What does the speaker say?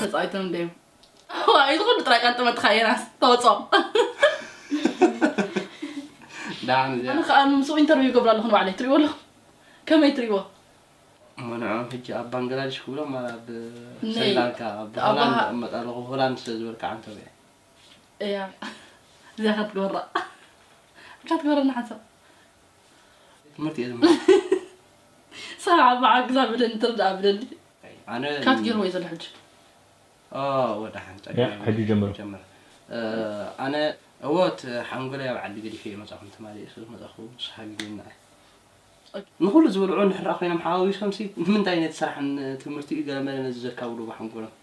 ተጻዊቶም ደዮም። ዋይ፣ እዚ ኩሉ ጥራይ ቀንጥመትካ የናስ ተወጾም። ደሓን እዚኣ ኣነ ከዓ ምስኡ ኢንተርቪው ይገብሩ ኣለኹ ንባዕለይ፣ ትሪእዎ ኣለኹ። ከመይ ትሪእዎ? እሞ ንዕኦም ሕጂ ኣብ ባንግላዴሽ ክብሎም ኣብ ነይ፣ ስሪላንካ ኣብ ኣብ ሆላንድ ሃ- እቕመጥ ኣለኹ። ሆላንድ ስለ ዝበልካ ዓንተው እያ። እያ። እዚኣ ክትግበራ። እካ ትግበረና ሓንሳብ። ትምህርቲ እየ ዝምሃር። ሰዓ መዓግዛ ብለኒ፣ ትርዳኣ ብለኒ። ኣነ ካት ገይርዎ እዩ ዘሎ ሕጂ። ኦ፣ ወደ ሓንተ ያ፣ ሕጂ ጀምሩ። ጀምር። እ፣ ኣነ እወት ሓንጎለይ ኣብ ዓዲ ገዲፈ እየ መጻኹ፣ ትማሊ እየ ስለ መጻኹ ንስኻ ግዜና። ንኹሉ ዝበልዑ እንድሕር ኮይኖም ሓዋዊሶም ሲ ንምንታይ ነቲ ስራሕን ትምህርቲ እዩ ገለመለ ነዚ ዘካብዱ ብሓንጎሎም?